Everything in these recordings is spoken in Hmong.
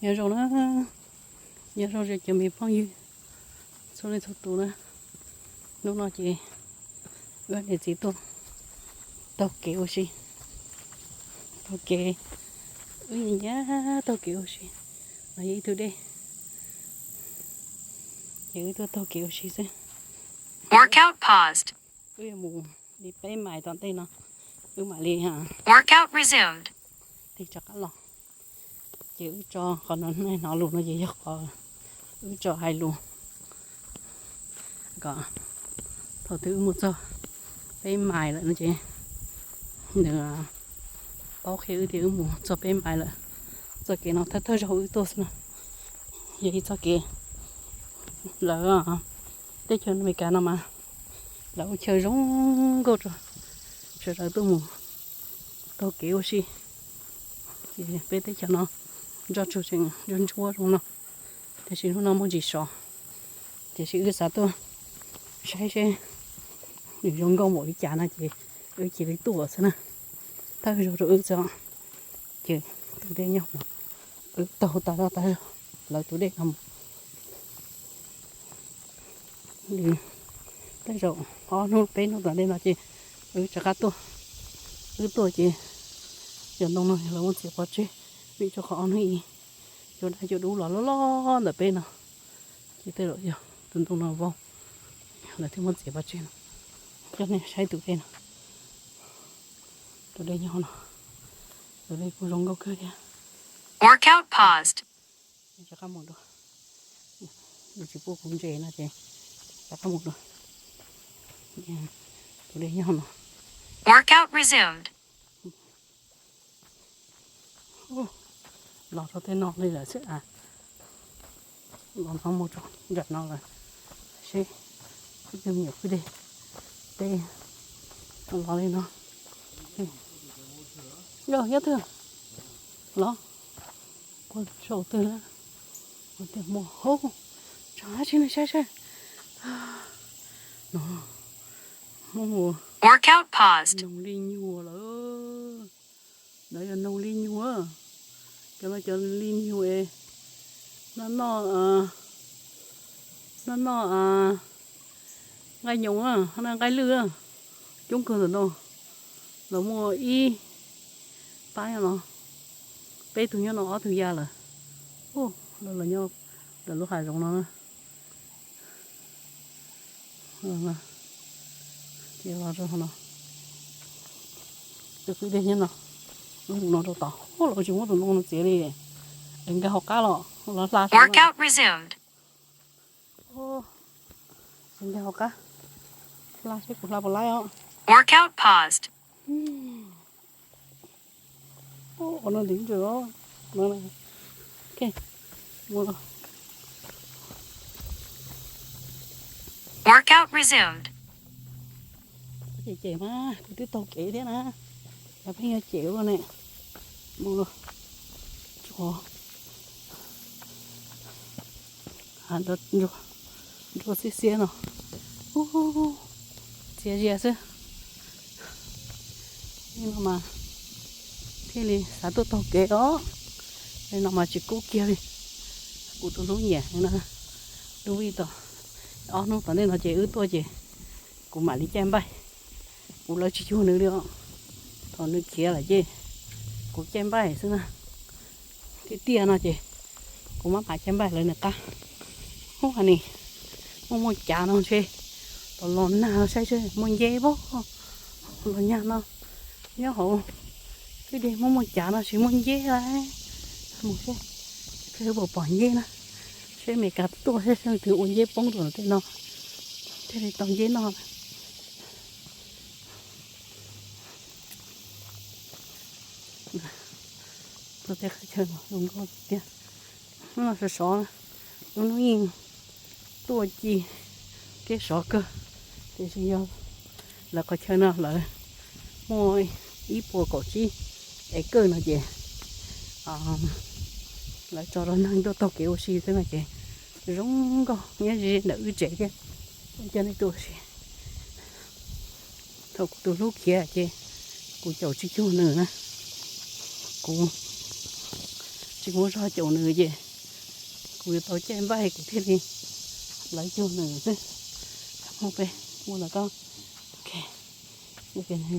Nyob zoo na, nyob zoo cov me phooj ywg txhua leej txhua tus na. Hnub no ces wb niam txiv tuaj taug kev ua si, taug kev, wb nyiam nyiam taug kev ua si. No yog ib tug dej, ces wb tuaj taug kev ua si xwb. Workout paused. Wb yuav mus li peb mais tom ntej no, wb mam li, workout resumed, tig rov qab los. Ces wb tso qhov no, nej hnov lus no ces yog qhov wb tso hais lus kom thaum twg wb mus txog peb mais lawm no ces nws paub qhia wb tias wb mus txog peb mais lawm. Txoj kev no thawj thawj zaug wb tuaj xwb na, yog ib txoj kev lawv, teb chaws Amelikas no mas lawv ua chaw zoo nkauj rau sawv daws tuaj mus taug kev ua si. Peb teb chaws no nroj tsuag tseem ntsuab ntsuab zoo no, tiam sis hnub no muaj ntsis sov, tiam sis wb xav tuaj saib seb nws zoo nkauj npaum li cas no ces wb cia li tuaj xwb na. Thawj zaug rau wb xwb, ces tus dej nyob no, wb taug tas zog tas zog lawv tus dej no mus. Tej zaum ob hnub peb hnub tom ntej no ces wb rov qab tuaj. Wb tuaj ces cov ntoo no lawv muab txiav pov tseg, vim rau qhov ob hnub ib cua daj cua dub los loj loj ntawm peb no, ces tej zaum yog tus ntoo no vau, lawv thiaj muab txiav pov tseg no. Coj nej saib tus dej no, tus dej nyob no, tus dej kuj zoo nkauj kawg thiab. Workout paused. Rov qab mus dua, nws tsis pub kuv ntses no ces rov qab mus dua. Tus dej nyob no. Workout resumed. Los rau tej no li lawm xwb a. Los no mus rau nram no lawm, seb ib tug me nyuam kwj deg teb los li no. Yog nyob twg los? Puag saum twg na? Tias mus hauv, tsam dab tsi no saib saib. No, muaj mus, workout paused, noog li nyuag lawm. No yog noog li nyuag, cov no cov li nyuag es noj noj, noj noj nqaij nyoos, nqaij lwj, coob kawg ntawm no. Lawv muaj ib pab nyob no, peb tug nyob no, ob tug ya lawm. Lawv los nyob ntawm lub hav zoov no na. Ces los rau no, tus kwj deg nyob no, lub mus no rau tod, lawv tsis muab tus ntoo no txiav li, es nkag hauv qab los los hla. Workout resumed. Nkag hauv qab, hla seb kuv hla puas laib os. Workout paused. Ua no ntiv ntsws os. Workout resumed. Ces ces mas kuv twb taug kev thiab na, yog pheej yog ces ua ne. Mus, tsuas nruas xiab xiab no, txias zias xwb. Li no mas thiaj li xav tuaj taug kev os. Li no mas tsis kub kiag li. Kuv tus hlub nyiam no, lub vij tod, ob hnub tom ntej no ces wb tuaj ces kuv mam li caij npaij. Kuv lawv tsis cuag nws li os. Thaum nws khiav lawm ces kuv caij npaij xwb na. Tiaj tiaj no ces kuv maj mam caij npaij lawv nws qab. Ub, ha ni, muaj muaj cav no ntshe los los nag no saib seb muaj nceb pob. Los nyag no, nyob hauv kwj deg muaj muaj cav no tsis muaj nceb lawm. Mus seb, pheej puas pom nceb na. Seb Meskas tuaj seb leej twg ua nceb poob rau tej no, thiaj li tau nceb noj. Tuaj tej qhov chaw no zoo nkauj tiag. Hnub no sov sov, lub hnub yeej tuaj ci thiab sov kawg, tiam sis yog lawv qhov chaw no lawv muaj ib puas kaum tsib acre no ces lawv tso rau neeg tuaj taug kev ua si xwb no ces zoo nkauj nyob ze ntawm wb tsev thiab. Coj nej tuaj ua si. Thaum kuv tus hlub khiav ces kuv caum tsis cuag nws na. Kuv tsis Tsis muaj zog caum nws ces kuv yuav tau caij npaj kuv thiaj li lawv cuag nws xwb. Muaj peb muaj ntawm koj,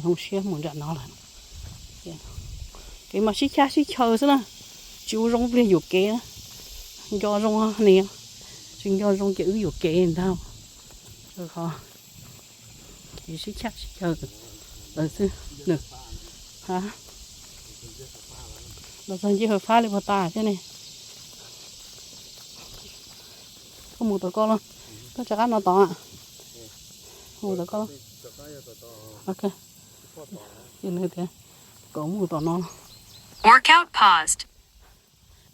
zoo siab mus nram no lawm. Kev mas sib chab sib chaw xwb na, tsis ua zoo pliag yuam kev na. Nco zoo ni, tsis nco zoo ces wb yuam kev ntag. Qhov kev sib chab sib chaw lawm xwb. Nws, ha, los txog ncej hawv fab li puag ta thiab ne. Koj mus tom koj los, koj rov qab no tod. Mus tom koj. Nws tias kom mus tom no. Workout paused.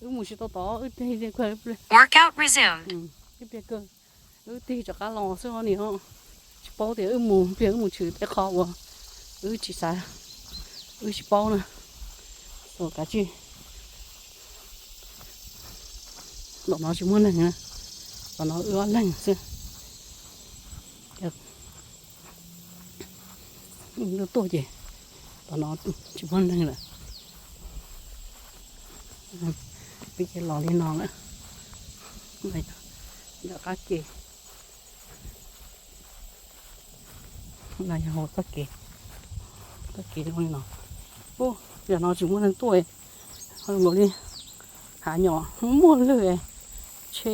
Wb mus tsis tau tod, wb tig, Workout resumed. Ib pliag kawg, wb tig rov qab los xwb os niam. Tsis paub tias wb mus pliag wb mus tshwm tej qhov uas wb tsis xav, wb tsis paub na. Kav tsij, tom no tsis muaj neeg na, tom no wb ob leeg xwb. Wb tuaj ces tom no tsis muaj neeg lawm. Wb ces los li no lawm. Nram qab ke, no yog hauv txoj kev, txoj kev zoo li no. Ub, yam no tsis muaj neeg tuaj, nkaus li hav nyom muaj lwg, tshe,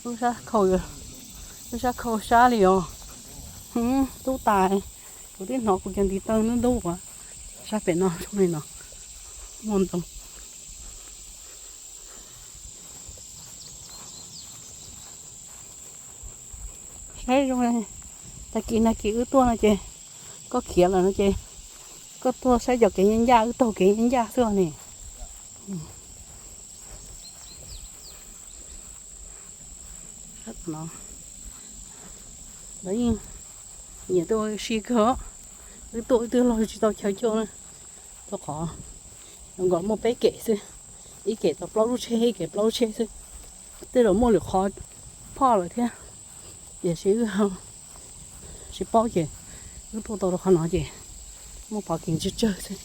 lub sab khau, lub sab khau sab li os. Tub tas, kuv twb hnov kuv cov ntiv taw ntub ntub uas sab pem no zoo li no, muaj ntoo. Saib zoo, tag kis nag kis wb tuaj no ces koj khiav lawm no ces koj tuaj saib cov kev ncaj ncaj, wb taug kev ncaj ncaj xwb os ni. Lawv yeej nyiam tuaj ua si kawg, wb tuaj wb twb los tsis tau chaw coj na. Rau qhov zoo nkaus muaj peb kem xwb, ib kem tau plaub lub tsheb, ib kem plaub lub tsheb xwb. Tej zaum muaj lwm qhov phoj lawm thiab, tiam sis wb tsis paub ces wb tuaj tau rau qhov no ces muaj pov kev tsawg tsawg xwb.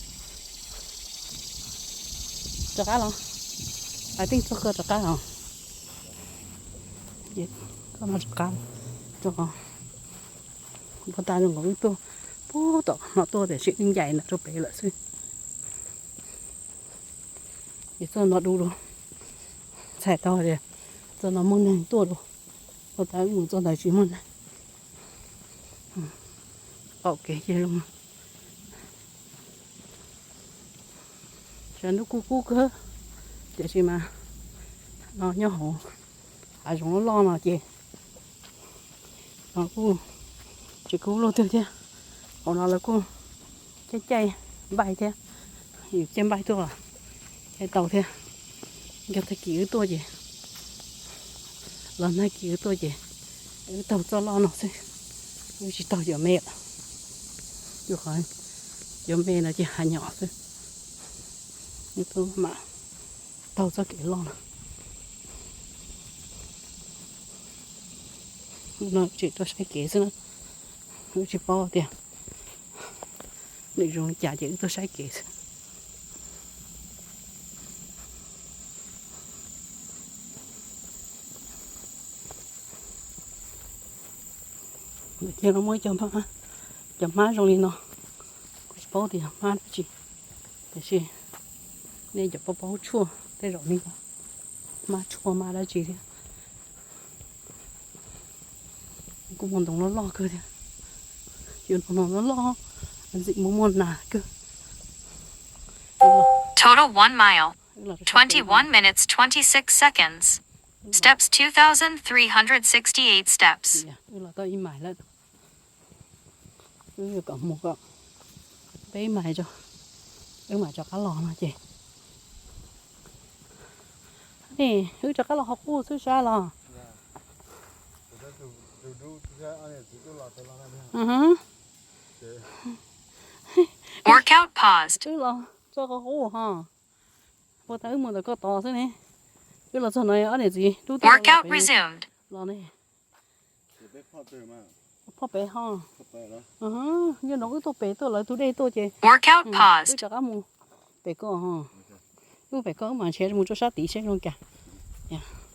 Rov qab los, hais teej txog koj rov qab los. Koj no rov qab, rau qhov puag ta zoo nkaus wb tuaj puag tom no tuaj tiam sis wb ncaim ntawm rau pem lawm xwb. Ces txoj no dub dua, txhais tau tias txoj no muaj neeg tuaj dua, puag ta wb mus txoj ntawd tsis muaj neeg. Qaum kev ces zoo, sab hnub kuj kub kawg, tiam sis mas no nyob hauv hav zoov loj loj no ces no kuj tsis kub luaj twg thiab. Hauv no lawv kuj caij caij npaij thiab, yus caij npaij tuaj caij tau thiab. Yog tag kis wb tuaj ces, los nag kis wb tuaj ces wb taug txoj loj no xwb, wb tsis taug cov me lawm. Rau qhov cov me no ces hav nyom xwb, wb tuaj mam taug txoj kev loj no. No tseem tuaj saib kev xwb na, wb tsis paub tias nws zoo li cas ces wb tuaj saib kev xwb. Ntawm kiag no muaj ib co hmab, cov hmab zoo li no, kuv tsis paub tias hmab dab tsi, tiam sis nej cov paub paub tshuaj tej zaum nej hmab tshuaj hmab dab tsi thiab. Kuj muaj ntoo loj loj kawg thiab, cov ntoo loj loj ntxim muaj muaj nas kawg. Total one mile, twenty-one minutes, twenty-six seconds. Steps two thousand three hundred sixty-eight steps. Wb los tau ib mais lawm, wb yuav kom mus kom peb mais tso, wb mam rov qab los no ces. Ne, wb rov qab los qhov qub xwb sab los. Workout paused. Wb los txog qhov qub ho, puag ta wb mus ntawm koj tod xwb ne. Wb los txog no ob niam txiv dub twb los ne. Phoj pem ho. Nyob no wb tuaj pem tuaj lawv tus dej tuaj ces wb rov qab mus pem koj ho. Wb pem ko wb mam nrhiav mus rau sab tid seb zoo cas.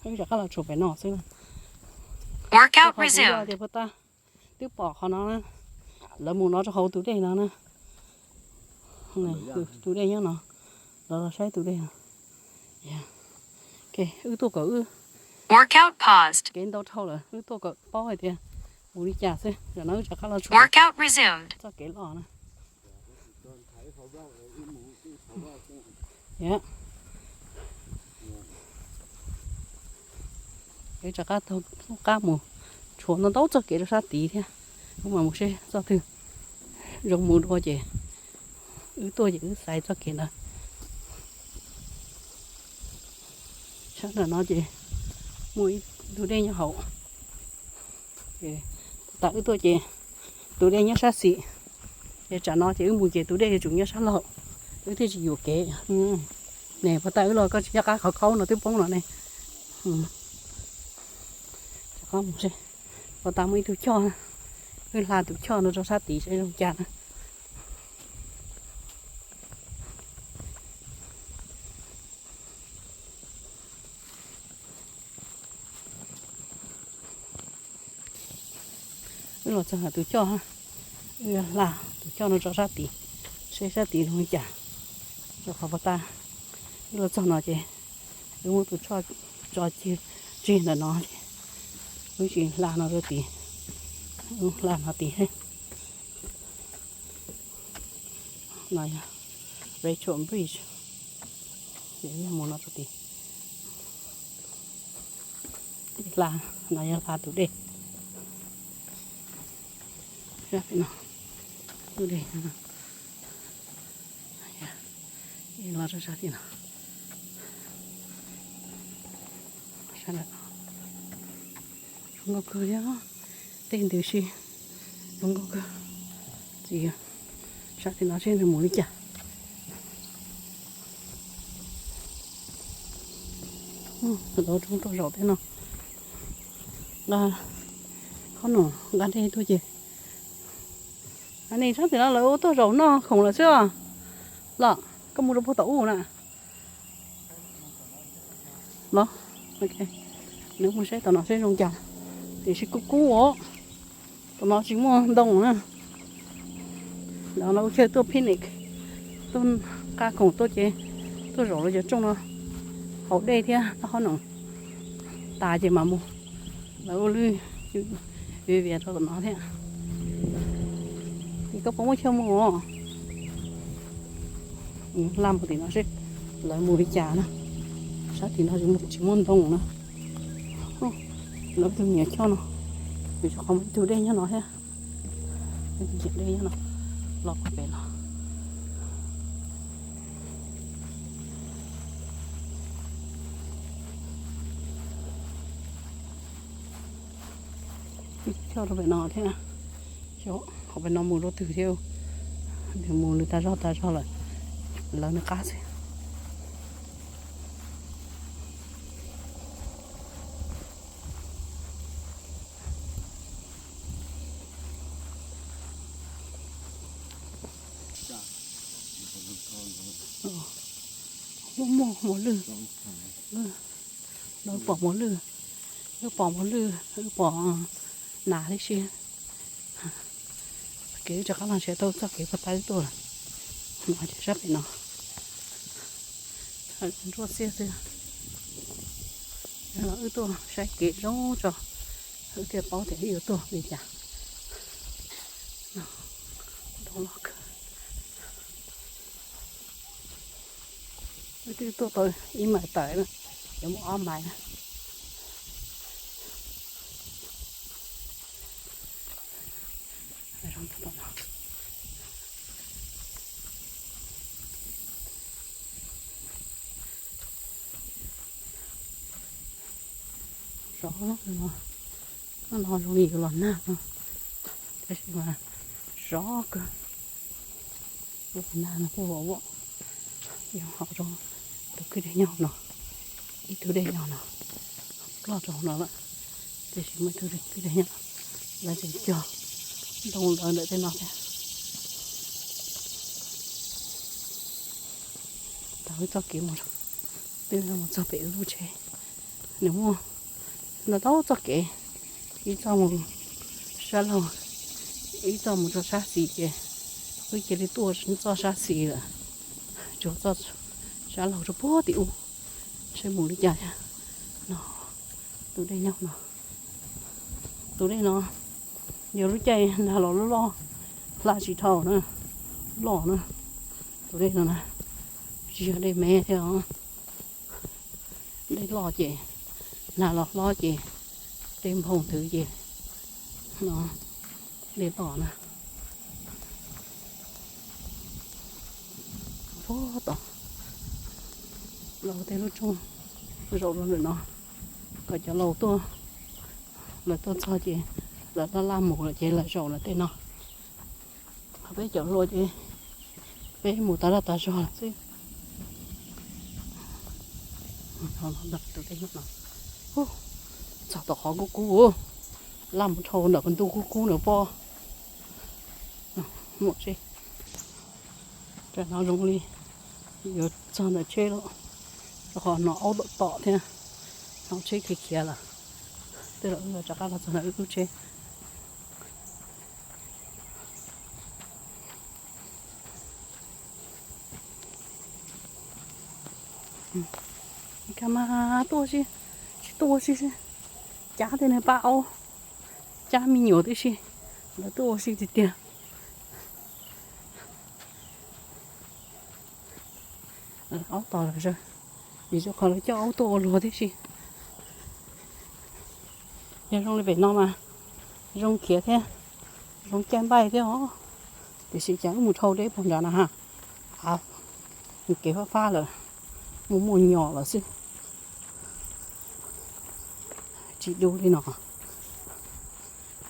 Wb rov qab los tshuam pem no xwb na. Workout resumed. Tias puag ta twb pom qhov no na, lawv mus no rau hauv tus dej no na. Tus dej nyob no, lawv los saib tus dej no. Wb tuaj kom wb Workout paused. Kev ntau dhau lawm, wb tuaj kom paub hais tias mus li cas xwb. Tam no wb rov qab los tshuam. Workout resumed. Txoj kev loj na. Wb rov qab taug qab mus tshuam ntau ntau txoj kev rau sab tid thiab. Wb mam mus seb txoj twg zoo mus dua ces wb tuaj ces wb xaiv txoj kev ntawd. Sab nram no ces muaj ib tug dej nyob hauv. Tam wb tuaj ces tus dej nyob sab xis, ces tsam no ces wb mus ces tus dej yuav tsum nyob sab laug, wb thiaj tsis yuam kev. Ne, puag ta wb los koj tsis nco qab qhov khaub no twb poob no ne. Rov qab mus seb, puag ta muaj ib tug choj, wb hla tus choj no rau sab tid seb zoo cas na. Wb los txog tus choj, wb hla tus choj no rau sab tid, seb sab tid zoo li cas. Rau qhov puag ta wb los txog no ces wb muab tus choj tso tseg ntawm no ces wb tsis hla no rau tid, wb hla no tid. No yog Rachel Bridge, ces wb mus no rau tid. Hla, no yog hla tus dej. Sab pem no, tus dej no. Los rau sab tim no. Sab nram no zoo nkauj kawg thiab, tej ntws si zoo nkauj kawg. Txiv, sab tim no seb nws mus li cas. Lawv roob tuaj zaum tej no, nqa qhob noom nqa dej tuaj ces, nej sab tim no lawv ua tuaj zaum noj khoom lawm xwb os. Los koj mus rau puag tom ub na. Los, nws mus saib tom no seb zoo cas, tiam sis kub kub os. Tom no tsis muaj ntoo na. Lawv ua chaw tuaj picnic, tuaj nqa khoom tuaj ces tuaj zaum lawv cov rooj no, haus dej thiab noj qhob noom tas ces mam mus. Lawv ua lub viv vias rau tom no thiab. Ces koj puas muaj chaw mus os? Hla mus tim no seb lawv mus li cas na. Sab tim no tsis muaj ntoo na. Lawv tus me nyuam choj no, vim rau qhov muaj ib tug dej nyob no thiab. Ib tug dej nyob no, los puag pem los. Ib tug choj rau pem no thiab, qhov pem no mus rau twg thiab, nws mus nws tas zog tas zog lawm, lawv nws qab xwb. Muaj muaj mos lwj, lawv pom mos lwj, lawv pom mos lwj, lawv pom nas tib si. Kev wb rov qab los nrhiav tau txoj kev puag ta wb tuaj lawm. No ces sab pem no nruab xiab xwb. Wb tuaj saib kev zoo tso, wb thiaj paub tias wb yuav tuaj li cas. Ntoo loj kawg. Wb twb tuaj tau ib mais tawm na, yuav muaj ob mais na. Sov no, no zoo li yuav los nag no, tab sis mas sov kawg. Los nag no thiaj vov vov. Yog hauv rau tus kwj deg nyob no, ib tug dej nyob no, ploj rau hauv no lawm, tiam sis muaj ib tug kwj deg nyob, lawv tseem cog ntoo lawv ntawm tej no thiab. Tau wb txoj kev mus Mus txog pem wb lub tsheb, nws muaj ntau txoj kev, ib txoj mus sab laug, ib txoj mus rau sab xis ces wb cia li tuaj txoj sab xis lawm, tsuas txoj sab laug rau puag tim ub, seb mus li cas thiab. No, tus dej nyob no, tus dej no yog lub caij nag los loj, hla tsis dhau na, loj na. Tus dej no na, tsis yog dej me thiab os. Dej loj ces, nag los hlob ces, dej nphau ntws ces, no, dej loj na. Puag tom, los tej lub rooj zaum rau ntawm no, kom cov laus tuaj, lawv tuaj txog ces lawv laj laj mus lawm ces lawv zaum lawm tej no. Ho peb cov hluas ces peb mus tas zog tas zog lawm xwb. Txog tom qhov kub kub, laj mus dhau ntawm qhov ntuj kub kub ntawd pob. Muaj tsev, tam no zoo li yuav txog ntawm tsheb lawm, rau qhov hnov aub tom tom thiab, hnov tsheb khiav khiav lawm. Tej zaum wb rov qab los txog ntawm wb lub tsheb. Ka mas tuaj si, tsis tuaj si, cab tej niag pab aub, cab me nyuam tib si, lawv tuaj ua si tiag tiag. Aub tos lawm, vim rau qhov lawv coj aub tuaj ua luag tib si. Yog zoo li pem no mas zoo khiav thiab, zoo caij npaij thiab os. Tiam sis cas wb mus dhau deb puag nrad na ha, av kev fab fab lawm, muaj muaj nyom lawm xwb. Tsis du li no.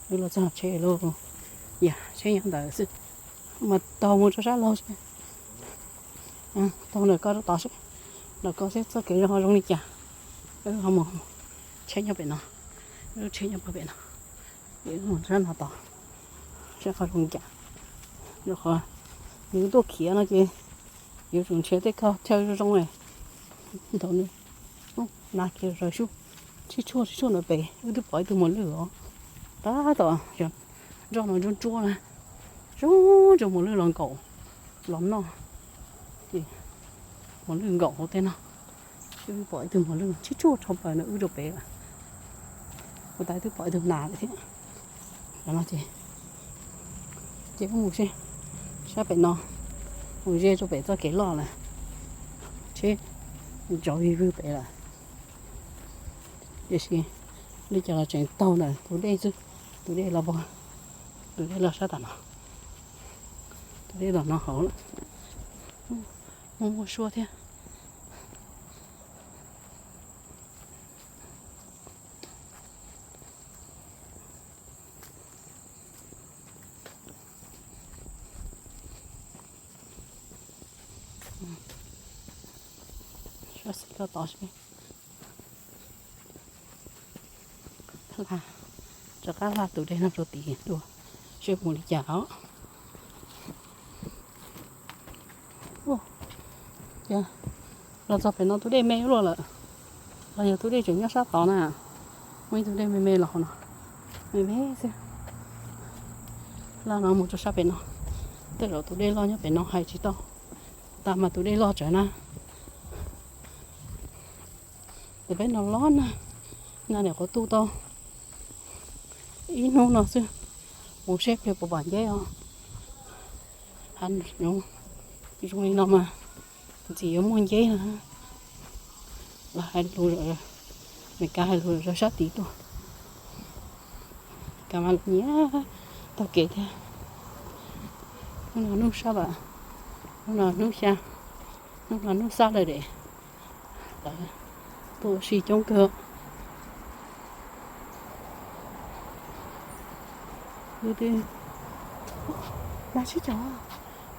Wb los txog tsheb lauj, yog tsheb nyob ntawd xwb, mas taug mus rau sab laug seb, taug ntawm ko rau tod seb, ntawm ko seb txoj kev zoo ho zoo li cas. Wb ho mus, tsheb nyob pem no, wb lub tsheb nyob pem no, ces wb mus sab no tod, seb qhov zoo li cas. Rau qhov yus tuaj khiav no ces yuav tsum nrhiav tej ko chaw zoo zoo ntaus nws. Nas kiag raws sub, sib tshuaj sib tshuaj ntawd pem wb twb pom ib tug mos lwj os. Tab tom nroj no ntsuab ntsuab na, zoo rau mos lwj los nkaum los noj. Ces mos lwj nkaum hauv tej no, wb pom ib tug mos lwj sib tshuaj dhau plaws ntawm wb rau pem lawm. Ua tas twb pom ib tug nas lawm thiab. Ces, ces wb mus seb, sab pem no, mus ze rau pem txoj kev loj lawm, tsheb ntsaum vig vwg pem lawm. Tiam sis li cas los tseem taug ntawm tus dej xwb, tus dej los, tus dej los sab tam no, tus dej los no hauv lawm, muaj muaj suab thiab. Sab xis ko tod seb, rov qab hla tus dej no rau tid dua, seb mus li cas os. Los txog pem no tus dej me luaj lawm, los yog tus dej tseem nyob sab tod na. Muaj ib tug dej me me los hauv no, me me xwb. Laj no mus rau sab pem no, tej zaum tus dej loj nyob pem no hais tsis tau, tas mas tus dej loj tsawv na. Tus peb no los nag, nag niam qhuav tu tau ib hnub no xwb, mus seb pliag puas pom nceb os. Zoo li no mas ntxim yuav muaj nceb na. Los hais lus, Meskas hais lus rau sab tid tuaj, Meskas mas lawv nyiam taug kev thiab. Hnub no hnub sab, hnub no hnub xya, hnub no hnub Saturday, lawv tuaj ua si coob kawg. Nag sib caum,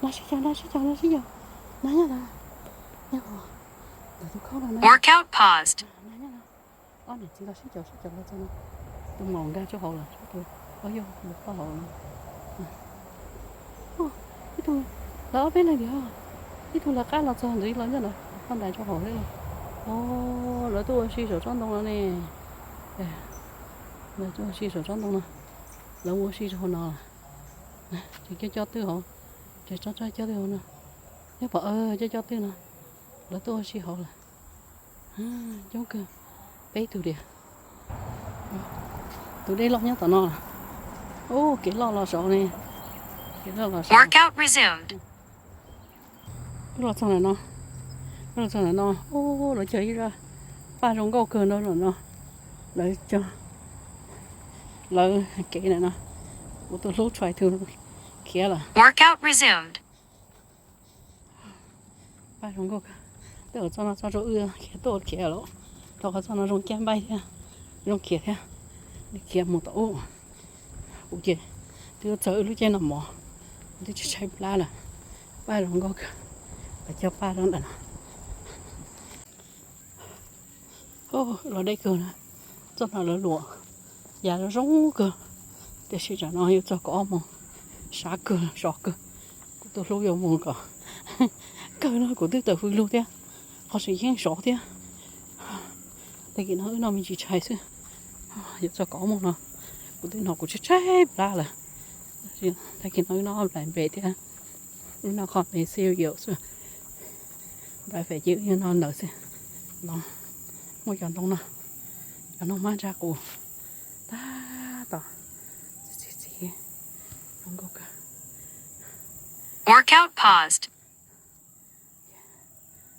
nag sib caum, nag sib caum, nag sib caum, nag nyob ntawd, nyob ntawm tus khaub no na. Ob niam txiv los sib caum sib caum los txog no, tus maum nkag rau hauv lawm, tus ob yawg mus poj hauv lawm. Ib tug, lawv ob peb leeg tiag, ib tug lawv qab los txog ntxiv los nyob ntawd, poj ntais rau hauv xwb los. Os, lawv tuaj ua si saum tsob ntoo no ne. Lawv tuaj ua si saum tsob ntoo no. Lawv mus ua si rau hauv no. Ces cov coj twj hauv, ces tsob tsob coj twj hauv no. Nyob pom cov coj twj no, lawv tuaj ua si hauv lawm. Coob kawg, peb tug diam. Tus dej loj nyob tom no. Ub, kev loj los saud ne. Kev loj los saud. Wub, los txog ntawm no, los txog ntawm no, ub, lawv cog ib zaj paj zoo nkauj kawg no no. Lawv cog, lawv kev ntawm no, kuv tus hlub try to khiav lawm. Paj zoo nkauj kawg. Tej zaum txoj no txoj rau wb khiav tuaj khiav lawm. Tau qhov txoj no zoo caj npaij thiab, zoo khiav thiab. Nws khiav mus tom ub. Kuv ces twb txog wb lub caij noj mov, kuv twb tsis tshaib plab lawm. Paj zoo nkauj kawg, lawv cog paj rau ntawm no. Los deb kawg na, txoj no lawv luam yav zoo kawg, tiam sis tsam no yuav txog kaum ob moos, sab kawg sov kawg. Kuv tus hlub yuav mus kom kawg no kuv twb tawm hws lug thiab, qhov tseem yeej sov thiab. Tag kis no wb noj me ntsis tshais xwb, yuav txog kaum ob moos no, kuv twb hnov kuv tshaib tshaib plab lawm. Tag kis no wb noj nplai npe thiab, wb noj qho me cereal xwb. Breakfast ces wb noj ntawd xwb. No muaj cov ntoo no, cov no mab ntsaj qus tag tom, txiv txiv zoo nkauj kawg.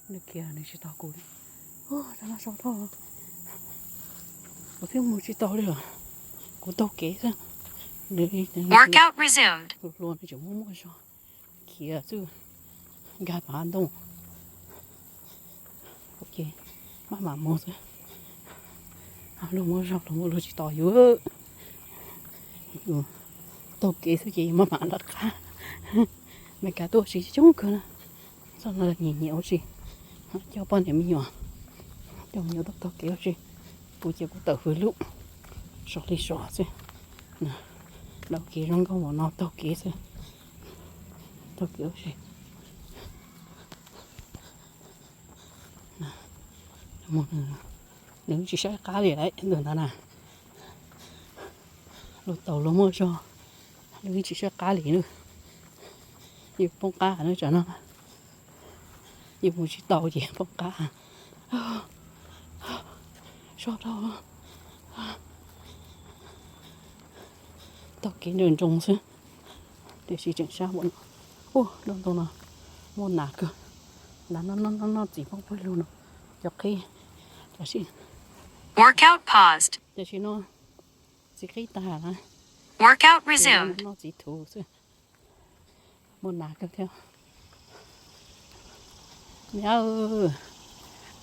Nws khiav nws tsis tos kuv li. Ub, rov no sau dhau, kuv twb mus tsis tau li os. Kuv taug kev xwb, nws hluas nws tseem muaj muaj zog, khiav xwb, nkag tom hav ntoo. Kuv ces maj mam mus xwb, luag muaj zog luag muaj luag tsis tos yus. Yus taug kev xwb ces yus maj mam lawv qab. Meskas tuaj ua si coob kawg na, txoj no nyiam nyiam ua si, coj poj niam me nyuam, coj me nyuam tuaj taug kev ua si. Kuv ces kuv tawm hws lug, sov li sov xwb. Dau kev zoo nkauj mus no taug kev xwb, taug kev ua si. Nws tsis saib qab li lawm tus ntawd na. Luag taus luag muaj zog, nws tsis saib qab li na. Yus poob qab na tsam no, yus mus tsis tau ces poob qab. Sov dhau, taug kev nrawm nroos xwb, tiam sis tseem sab npaum no. Ub, lub ntoo no muaj nas kawg, nas noj noj noj txiv poob pawg lug no, cov qhib, tam sim, tam sim no txiv qhib tag na, noj txiv thuv xwb. Muaj nas kawg thiab. Niam,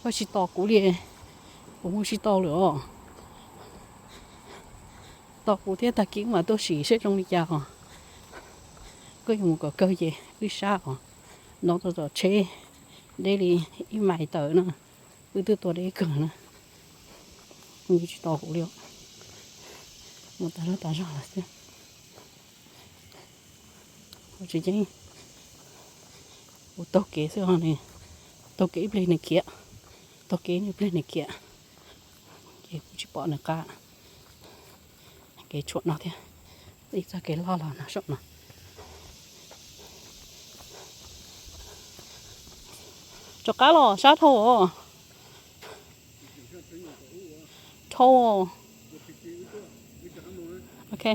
koj tsis tos kuv li, kuv mus tsis tau lawm os. Tos kuv thiab tag kis wb mam tuaj sim seb zoo li cas os. Koj yuav mus kom kawg ces wb sab os. No tau tom tsheb deb li ib mais tawm na, wb twb tua deb kawg na. Kuv tsis tos kuv li os. Mus tas zog tas zog lawm xwb. Tsis ceeb, kuv taug kev xwb os, nws taug kev ib pliag nws khiav, taug kev ib pliag nws khiav, ces kuv tsis pom nws qab. Kev tshuam no thiab, ib txoj kev loj los no saum no. Rov qab los sab dhau os. Dhau. Ok.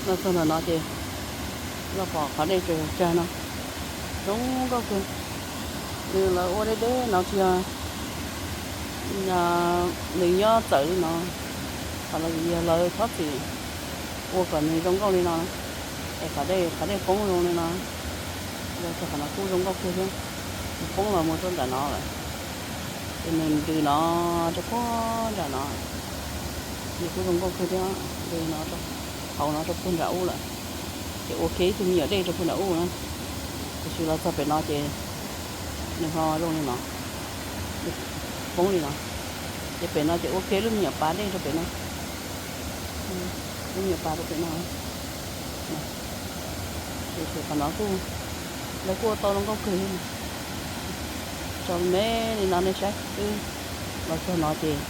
Los txog ntawm no ces los pom qhov dej tsawg tsawg no, zoo nkauj kawg. Nws lawv ua deb deb no tsis yog, nws nyob txawm li no, qhov los yog lawv txhob txwm ua kom nws zoo nkauj li no, es qhov dej, qhov dej poob zoo li no. Yog tias qhov no kuj zoo nkauj kawg thiab, nws poob los mus rau nram no lawm, ces nws ntws no rau puag nram no. Nws kuj zoo nkauj kawg thiab, ntws no, hauv no rau puag nram ub lawm, ces ua kiag ib tug me nyuam dej rau puag nram ub na. Tiam sis los txog pem no ces nws ho zoo li no, poob li no, ces pem no ces ua kiag lub me nyuam pas dej rau pem no, lub me nyuam pas rau pem no. Ces qhov no kuj, lawv kuj ua tau zoo nkauj kawg li. Tso me me li no nej saib, twb los txog no ces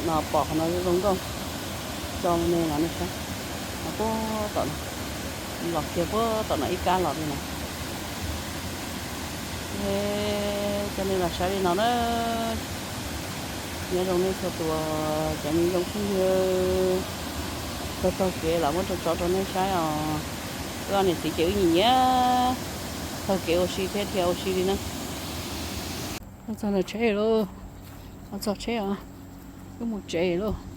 no pom qhov no zoo nkauj. Tso me me no nej saib, no puag tom no, los kiag puag tom no ib kab los li no. Coj nej los saib li no na. Nyob zoo nej txhua tus cov me zoo phooj ywg, taug taug kev los muab tso tso rau nej saib os. Wb ob niam txiv ces wb nyiam nyiam taug kev ua si thiab dhia ua si li na. Txog ntawm tsheb lauj, txog tsheb os, wb mus tsev lauj.